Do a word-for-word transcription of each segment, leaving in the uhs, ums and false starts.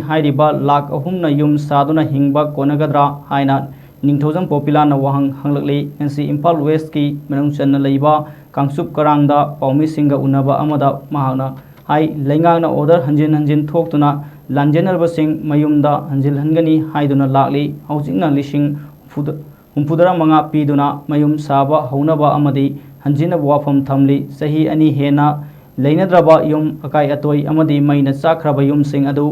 ꯍꯥꯏꯔꯤꯕ ꯂꯥꯈ ꯑꯍꯨꯝꯅ ꯌꯨꯝ ꯁꯥꯗꯨꯅ ꯍꯤꯡꯕ ꯀꯣꯟꯅꯒꯗ꯭ꯔꯥ ꯍꯥꯏꯅ ꯅꯤꯡꯊꯧꯖꯝ ꯄꯣꯄꯤꯂꯥꯅ ꯋꯥꯍꯪ ꯍꯪꯂꯛꯂꯤ꯫ ꯉꯁꯤ ꯏꯝꯐꯥꯜ ꯋꯦꯁꯀꯤ ꯃꯅꯨꯡ ꯆꯟꯅ ꯂꯩꯕ ꯀꯥꯡꯆꯨꯞ ꯀꯔꯥꯡꯗ ꯄꯥꯎꯃꯤꯁꯤꯡꯒ ꯎꯅꯕ ꯑꯃꯗ ꯃꯍꯥꯛꯅ ꯍꯥꯏ, ꯂꯩꯉꯥꯛꯅ ꯑꯣꯔꯗꯔ ꯍꯟꯖꯤꯟ ꯍꯟꯖꯤꯟ ꯊꯣꯛꯇꯨꯅ ꯂꯥꯟꯖꯦꯟꯅꯔꯕꯁꯤꯡ ꯃꯌꯨꯝꯗ ꯍꯟꯖꯤꯜꯍꯟꯒꯅꯤ ꯍꯥꯏꯗꯨꯅ ꯂꯥꯛꯂꯤ꯫ ꯍꯧꯖꯤꯛꯅ ꯂꯤꯁꯤꯡ ꯍꯨꯝꯐꯨꯇꯔꯥ ꯃꯉꯥ ꯄꯤꯗꯨꯅ ꯃꯌꯨꯝ ꯁꯥꯕ ꯍꯧꯅꯕ ꯑꯃꯗꯤ ꯍꯟꯖꯤꯟꯅꯕ ꯋꯥꯐꯝ ꯊꯝꯂꯤ꯫ ꯆꯍꯤ ꯑꯅꯤ ꯍꯦꯟꯅ ꯂꯩꯅꯗ꯭ꯔꯕ ꯌꯨꯝ ꯑꯀꯥꯏ ꯑꯇꯣꯏ ꯑꯃꯗꯤ ꯃꯩꯅ ꯆꯥꯛꯈ꯭ꯔꯕ ꯌꯨꯝꯁꯤꯡ ꯑꯗꯨ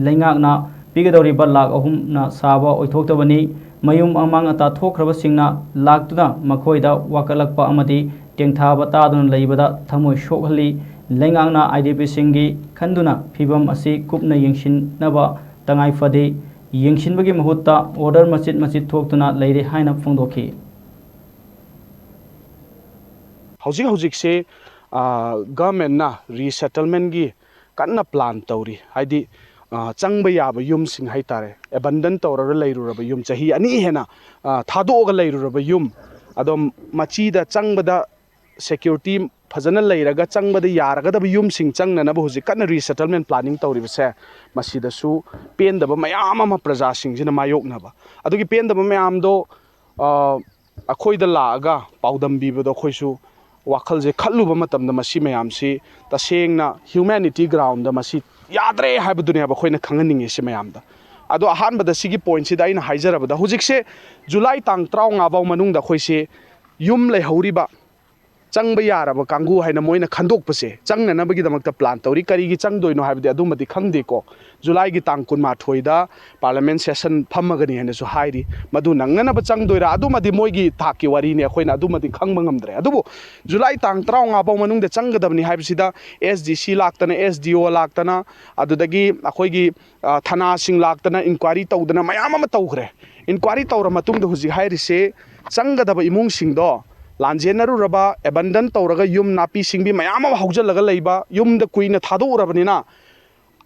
ꯂꯩꯉꯥꯛꯅ ꯄꯤꯒꯗꯧꯔꯤꯕ ꯂꯥꯈ ꯑꯍꯨꯝꯅ ꯁꯥꯕ ꯑꯣꯏꯊꯣꯛꯇꯕꯅꯤ꯫ ꯃꯌꯨꯝ ꯑꯃꯥꯡ ꯑꯇꯥ ꯊꯣꯛꯈ꯭ꯔꯕꯁꯤꯡꯅ ꯂꯥꯛꯇꯨꯅ ꯃꯈꯣꯏꯗ ꯋꯥꯀꯠꯂꯛꯄ ꯑꯃꯗꯤ ꯇꯦꯡꯊꯥꯕ ꯇꯥꯗꯨꯅ ꯂꯩꯕꯗ ꯊꯃꯣꯏ ꯁꯣꯛꯍꯜꯂꯤ꯫ ꯂꯩꯉꯥꯛꯅ ꯑꯥꯏ ꯗꯤ ꯄꯤꯁꯤꯡꯒꯤ ꯈꯟꯗꯨꯅ ꯐꯤꯕꯝ ꯑꯁꯤ ꯀꯨꯞꯅ ꯌꯦꯡꯁꯤꯟꯅꯕ ꯇꯉꯥꯏ ꯐꯗꯦ꯫ ꯌꯦꯡꯁꯤꯟꯕꯒꯤ ꯃꯍꯨꯠꯇ ꯑꯣꯔꯗꯔ ꯃꯆꯤꯠ ꯃꯆꯤꯠ ꯊꯣꯛꯇꯨꯅ ꯂꯩꯔꯦ ꯍꯥꯏꯅ ꯐꯣꯡꯗꯣꯛꯈꯤ꯫ ꯍꯧꯖꯤꯛ ꯍꯧꯖꯤꯛꯁꯦ ꯒꯚꯔꯟꯃꯦꯟꯅ ꯔꯤꯁꯦꯇꯜꯃꯦꯟꯒꯤ ꯀꯟꯅ ꯄ꯭ꯂꯥꯟ ꯇꯧꯔꯤ꯫ ꯍꯥꯏꯗꯤ ꯆꯪꯕ ꯌꯥꯕ ꯌꯨꯝꯁꯤꯡ ꯍꯥꯏꯇꯥꯔꯦ, ꯑꯦꯕꯟꯗꯟ ꯇꯧꯔꯒ ꯂꯩꯔꯨꯔꯕ ꯌꯨꯝ, ꯆꯍꯤ ꯑꯅꯤ ꯍꯦꯟꯅ ꯊꯥꯗꯣꯛꯑꯒ ꯂꯩꯔꯨꯔꯕ ꯌꯨꯝ, ꯑꯗꯣ ꯃꯆꯤꯗ ꯆꯪꯕꯗ ꯁꯦꯀ꯭ꯌꯨꯔꯤꯇꯤ ꯐꯖꯅ ꯂꯩꯔꯒ ꯆꯪꯕꯗ ꯌꯥꯔꯒꯗꯕ ꯌꯨꯝꯁꯤꯡ ꯆꯪꯅꯅꯕ ꯍꯧꯖꯤꯛ ꯀꯟꯅ ꯔꯤꯁꯦꯇꯜꯃꯦꯟ ꯄ꯭ꯂꯥꯅꯤꯡ ꯇꯧꯔꯤꯕꯁꯦ, ꯃꯁꯤꯗꯁꯨ ꯄꯦꯟꯗꯕ ꯃꯌꯥꯝ ꯑꯃ ꯄ꯭ꯔꯖꯥꯁꯤꯡꯁꯤꯅ ꯃꯥꯌꯣꯛꯅꯕ꯫ ꯑꯗꯨꯒꯤ ꯄꯦꯟꯗꯕ ꯃꯌꯥꯝꯗꯣ ꯑꯩꯈꯣꯏꯗ ꯂꯥꯛꯑꯒ ꯄꯥꯎꯗꯝꯕꯤꯕꯗꯣ ꯑꯩꯈꯣꯏꯁꯨ ꯋꯥꯈꯜꯁꯦ ꯈꯜꯂꯨꯕ ꯃꯇꯝꯗ ꯃꯁꯤ ꯃꯌꯥꯝꯁꯤ ꯇꯁꯦꯡꯅ ꯍ꯭ꯌꯨꯃꯦꯅꯤꯇꯤ ꯒ꯭ꯔꯥꯎꯟꯗ ꯃꯁꯤ ꯌꯥꯗ꯭ꯔꯦ ꯍꯥꯏꯕꯗꯨꯅꯦꯕ ꯑꯩꯈꯣꯏꯅ ꯈꯪꯍꯟꯅꯤꯡꯉꯤꯁꯤ ꯃꯌꯥꯝꯗ꯫ ꯑꯗꯣ ꯑꯍꯥꯟꯕꯗ ꯁꯤꯒꯤ ꯄꯣꯏꯟꯠꯁꯤꯗ ꯑꯩꯅ ꯍꯥꯏꯖꯔꯕꯗ, ꯍꯧꯖꯤꯛꯁꯦ ꯖꯨꯂꯥꯏ ꯇꯥꯡ ꯇꯔꯥꯃꯉꯥ ꯐꯥꯎ ꯃꯅꯨꯡꯗ ꯑꯩꯈꯣꯏꯁꯦ ꯌꯨꯝ ꯂꯩꯍꯧꯔꯤꯕ ꯆꯪꯕ ꯌꯥꯔꯕ ꯀꯥꯡꯕꯨ ꯍꯥꯏꯅ ꯃꯣꯏꯅ ꯈꯟꯗꯣꯛꯄꯁꯦ ꯆꯪꯅꯅꯕꯒꯤꯗꯃꯛꯇ ꯄ꯭ꯂꯥꯟ ꯇꯧꯔꯤ꯫ ꯀꯔꯤꯒꯤ ꯆꯪꯗꯣꯏꯅꯣ ꯍꯥꯏꯕꯗꯤ ꯑꯗꯨꯃꯗꯤ ꯈꯪꯗꯦꯀꯣ꯫ ꯖꯨꯂꯥꯏꯒꯤ ꯇꯥꯡ ꯀꯨꯟꯃꯥꯊꯣꯏꯗ ꯄꯥꯔꯂꯤꯌꯥꯃꯦꯟ ꯁꯦꯁꯟ ꯐꯝꯃꯒꯅꯤ ꯍꯥꯏꯅꯁꯨ ꯍꯥꯏꯔꯤ꯫ ꯃꯗꯨ ꯅꯪꯅꯅꯕ ꯆꯪꯗꯣꯏꯔꯥ, ꯑꯗꯨꯃꯗꯤ ꯃꯣꯏꯒꯤ ꯊꯥꯛꯀꯤ ꯋꯥꯔꯤꯅꯤ, ꯑꯩꯈꯣꯏꯅ ꯑꯗꯨꯃꯗꯤ ꯈꯪꯕ ꯉꯝꯗ꯭ꯔꯦ꯫ ꯑꯗꯨꯕꯨ ꯖꯨꯂꯥꯏ ꯇꯥꯡ ꯇꯔꯥꯃꯉꯥ ꯐꯥꯎ ꯃꯅꯨꯡꯗ ꯆꯪꯒꯗꯕꯅꯤ ꯍꯥꯏꯕꯁꯤꯗ ꯑꯦꯁ ꯗꯤ ꯁꯤ ꯂꯥꯛꯇꯅ, ꯑꯦꯁ ꯗꯤ ꯑꯣ ꯂꯥꯛꯇꯅ, ꯑꯗꯨꯗꯒꯤ ꯑꯩꯈꯣꯏꯒꯤ ꯊꯅꯥꯁꯤꯡ ꯂꯥꯛꯇꯅ ꯏꯟꯀ꯭ꯋꯥꯏꯔꯤ ꯇꯧꯗꯅ ꯃꯌꯥꯝ ꯑꯃ ꯇꯧꯈ꯭ꯔꯦ꯫ ꯏꯟꯀ꯭ꯋꯥꯏꯔꯤ ꯇꯧꯔ ꯃꯇꯨꯡꯗ ꯍꯧꯖꯤꯛ ꯍꯥꯏꯔꯤꯁꯦ ꯆꯪꯒꯗꯕ ꯏꯃꯨꯡꯁꯤꯡꯗꯣ ꯂꯥꯟꯖꯦꯟꯅꯔꯨꯔꯕ, ꯑꯦꯕꯟꯗꯟ ꯇꯧꯔꯒ ꯌꯨꯝ ꯅꯥꯄꯤ ꯁꯤꯡꯕꯤ ꯃꯌꯥꯝ ꯑꯃ ꯍꯧꯖꯤꯜꯂꯒ ꯂꯩꯕ, ꯌꯨꯝꯗ ꯀꯨꯏꯅ ꯊꯥꯗꯣꯛꯎꯔꯕꯅꯤꯅ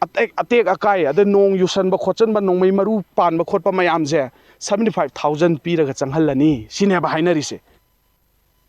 ꯑꯇꯦꯛ ꯑꯇꯦꯛ ꯑꯀꯥꯏ, ꯑꯗ ꯅꯣꯡ ꯌꯨꯁꯟꯕ ꯈꯣꯠꯆꯟꯕ, ꯅꯣꯡꯃꯩ ꯃꯔꯨ ꯄꯥꯟꯕ ꯈꯣꯠꯄ ꯃꯌꯥꯝꯁꯦ seventy five thousand ꯄꯤꯔꯒ ꯆꯪꯍꯜꯂꯅꯤ ꯁꯤꯅꯦꯕ ꯍꯥꯏꯅꯔꯤꯁꯦ꯫